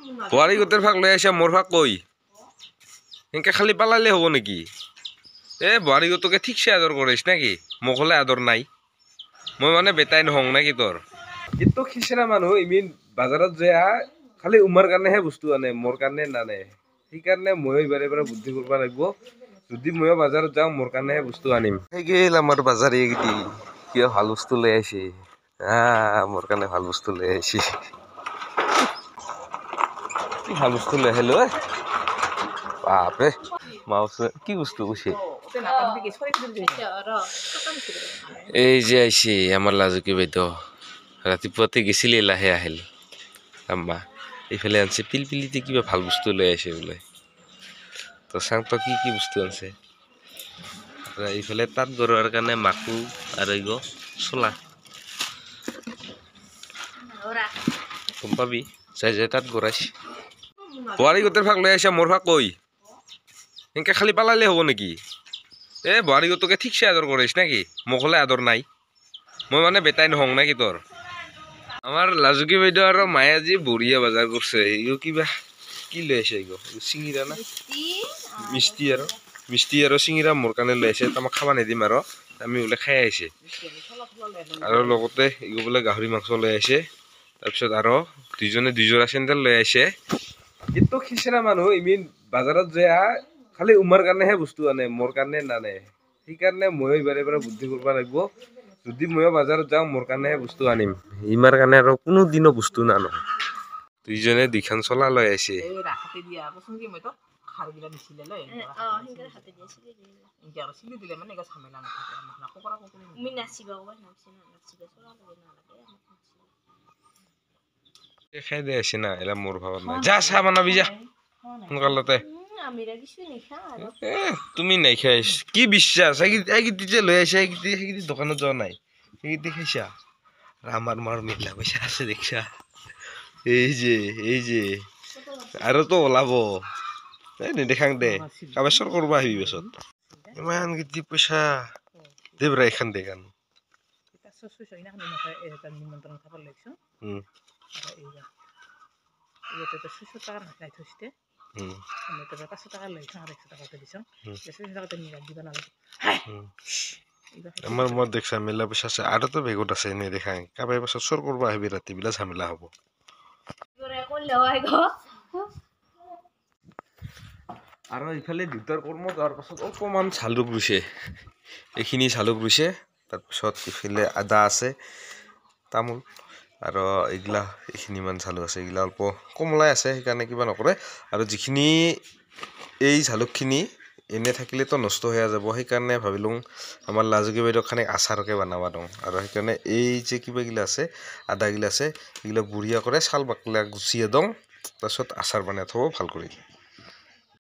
বোৱাৰী গোটেৰ ভাগ লৈ আহিছা, মোৰ ভাগ কই? সেনকে খালি পালালে হ'ব নেকি? এ বোৱাৰী গোটকে ঠিকছে আদৰ কৰিছ নেকি? মোক হ'লে আদৰ নাই। মই মানে বেটাই নহওঁ নেকি তোৰ? কিন্তু খিচিৰা মানুহ ইমিন বাজাৰত যোৱা খালি উমাৰ কাৰণেহে বস্তু আনে, মোৰ কাৰণে নানে। সেইকাৰণে ময়ো এইবাৰ এইবাৰ বুদ্ধি কৰিব লাগিব, যদি ময়ো বাজাৰত যাওঁ মোৰ কাৰণেহে বস্তু আনিম। সেই গেল আমাৰ বাজাৰ এইকেইটি কিয় ভাল বস্তু লৈ আহিছে। মোৰ কাৰণে ভাল বস্তু লৈ আহিছে। কি ভাল বস্তু লৈ আহিলো ঐ, বাপৰে। মাউচ কি বস্তু কৈছে? এই যে আহিছে আমাৰ লাজুকী বাইদেউ, ৰাতিপুৱাতে গেছিলি, লাহে আহিল আম্মা। এইফালে আনছে পিলপিলিতে কিবা ভাল বস্তু লৈ আহিছে বোলে। তো চাং তো কি কি বস্তু আনছে। এইফালে তাঁত গৰোৱাৰ কাৰণে মাকো আৰু এইগ চোলা। গম পাবি যাই যাই তাঁত গৰাইছে। বোৱাৰী গোটেৰ ভাগ লৈ আহিছা, মোৰ ভাগ কই? সেনকে খালি পালালে হ'ব নেকি? এ বোৱাৰী গোটকে ঠিকছে আদৰ কৰিছ নেকি? মোক হ'লে আদৰ নাই। মই মানে বেটাই নহওঁ নেকি তোৰ? আমাৰ লাজুকী বাইদেউ আৰু মায়ে আজি বঢ়িয়া বজাৰ কৰিছে। এইগো কিবা কি লৈ আহিছে? এইগো চিঙিৰা না মিষ্টি? আৰু মিষ্টি আৰু চিঙিৰা মোৰ কাৰণে লৈ আহিছে। আমাক খাব নিদিম আৰু আমি বোলে খাই আহিছে। আৰু লগতে এইগো বোলে গাহৰি মাংস লৈ আহিছে। তাৰপিছত আৰু দুইজনে দুইযোৰা চেণ্ডেল লৈ আহিছে। কিন্তু খিচিৰা মানুহ ইমিন বাজাৰত যোৱা খালি উমাৰ কাৰণেহে বস্তু আনে, মোৰ কাৰণে নানে। সেইকাৰণে ময়ো এইবাৰ এইবাৰ বুদ্ধি কৰিব লাগিব, যদি ময়ো বাজাৰত যাওঁ মোৰ কাৰণেহে বস্তু আনিম। ইমাৰ কাৰণে আৰু কোনোদিনো বস্তু নানো। দুইজনে দুইখন চলা লৈ আহিছে। খাই দে আহিছে না, এলা মোৰ ভাৱত নাই। যা চাহ বনাবি, যা সোনকালতে। তুমি নাই খাই কি বিশ্বাস? এইকেইটি যে লৈ আহিছা সেইকেইটি দোকানত যোৱা নাই, সেইকেইটি খাইছা। আমাৰ মাৰ মেলা পইচা আছে দেখছা, এই যে এই যে আৰু তো ওলাব। এই নেদেখাং দে, কাৰোবাৰ চৰ কৰিব আহিবি পাছত। ইমান কেইটি পইচা দে ব্ৰা, এইখান দে গান। আমাৰ মই দেখছা মেলা পইচা আছে আৰু তো বেগত আছে, নেদেখাং। কাৰোবাৰ পাছত চোৰ কৰিব আহিবি, ৰাতি বিলাক ঝামেলা হ'ব। আৰু ইফালে দেউতাৰ কৰ্ম যোৱাৰ পাছত অকণমান জালুক ৰুইছে, এইখিনি জালুক ৰুইছে। তাৰপিছত ইফালে আদা আছে, তামোল আৰু এইগিলা এইখিনিমান জালুক আছে। এইগিলা অল্প কমলাই আছে, সেইকাৰণে কিবা নকৰে। আৰু যিখিনি এই জালুকখিনি এনে থাকিলেতো নষ্ট হৈ যাব, সেইকাৰণে ভাবিলোঁ আমাৰ লাজুকী বাইদেউক খানে আচাৰকে বনাব দিওঁ। আৰু সেইকাৰণে এই যে কিবাগিলা আছে, আদাগিলা আছে, এইগিলা বঢ়িয়া কৰে ছাল বাকলা গুচিয়ে দিওঁ, তাৰপিছত আচাৰ বনাই থ'ব ভাল কৰি।